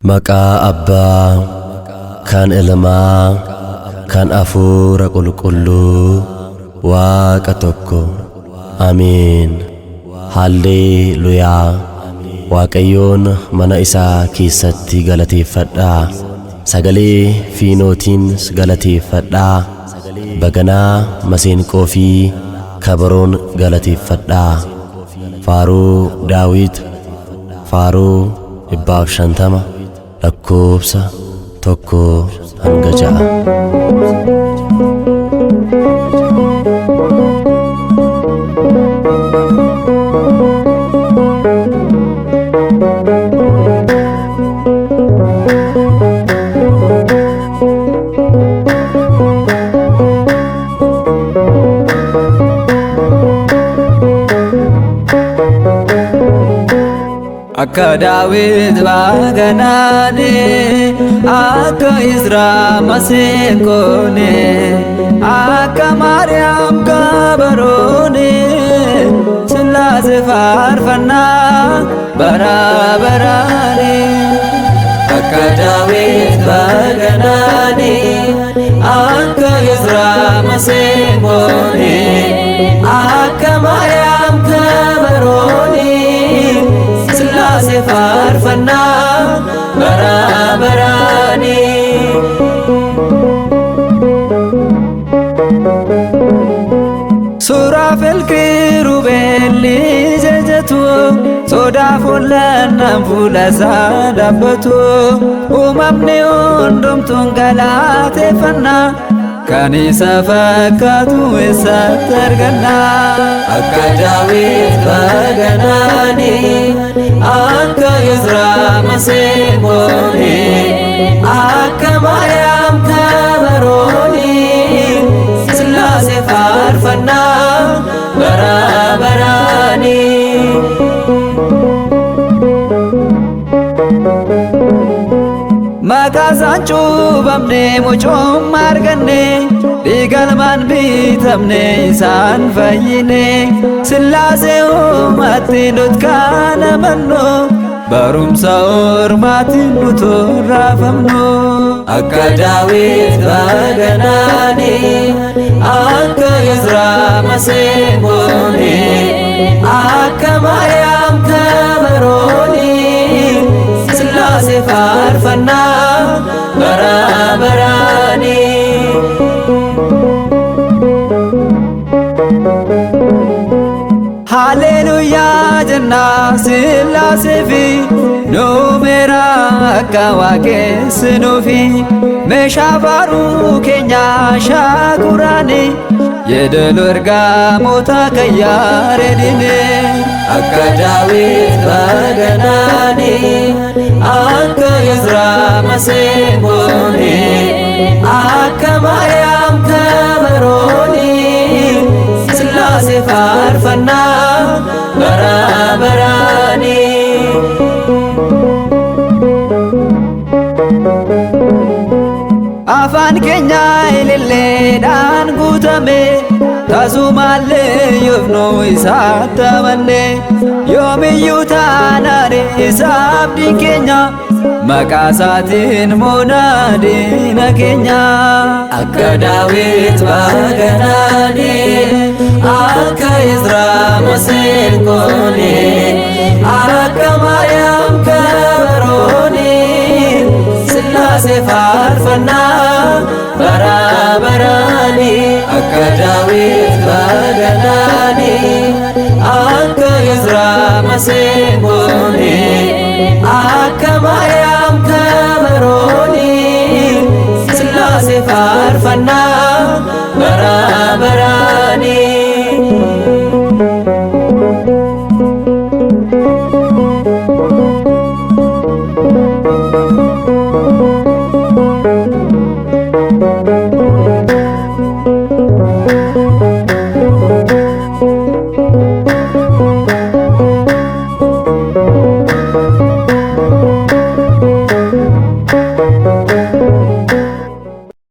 Maqaa Abbaa kan Ilmaa kan Hafuura Qulqulluu Waaqa tokko. Ameen. Haalleluuyaa. Waaqayyoon mana isaa keessatti galateeffadhaa. Sagalee fiinootiin galateeffadhaa. Baganaa maseenqoo fi kabaroon galateeffadhaa. Faaruu Daawit, Faaruu 150, lakkoobsa 1 hanga 6. Akka Daawit baganaane, akka Izraa maseenqoone, akka Maariyaam kabaroone, Sillaasee faarfannaa bara baraane. Akka Daawit baganaane, akka Izraa maseenqoone, akka Maariyaam kabaroone, Sillaasee faarfannaa bara baraani. Suraafel kirubeelli jajatu, sodaaf hollannaan fuula isaa dhaabbatu. Uumamni hundumtuun galateeffannaa, kan isa fakkaatu eessatti arganna? Akka Daawit baganaani, akka Izraa maseenqoone, akka Maariyaam kabarooni, Sillaasee faarfannaa bara baraani. Maqaa isaan cuuphamne, mucummaa arganne, dhiigalmaan bitamne, isaan fayyine. Sillaasee uumatti nut kan amannu, barumsa ormaatiin nutu raafamnu. Akka Daawit baganaani, akka Izraa maseenqoone, akka Maariyaam kabarooni, Sillaasee faarfannaa bara baraani. Haleluyaa jenna Sillaasee fi nuumeera akka waaqessinuufi, meeshaa faaruu keenya shaakuraani, yeedaloo ergamoota kan yaaredine. Akka Daawit baganaani, akka Izraa maseenqoone, akka Maariyaam kabarooni, Sillaasee faarfannaa bara baraani. Afaan keenya ililleedhaan guutame, tasumaallee yoofnu isaatti amanne. Yoomiyyuu taanaan isa abdiin keenya, maqaa isaatiin moonaa diina keenya. Akka Daawit baganaani, akka Izraa maseenqoone, akka Maariyaam kabarooni, Sillaasee faarfannaa bara baraani. Akka Daawit baganaani, akka Izraa maseenqoone, akka Maariyaam kabarooni, Sillaasee faarfannaa bara baraani.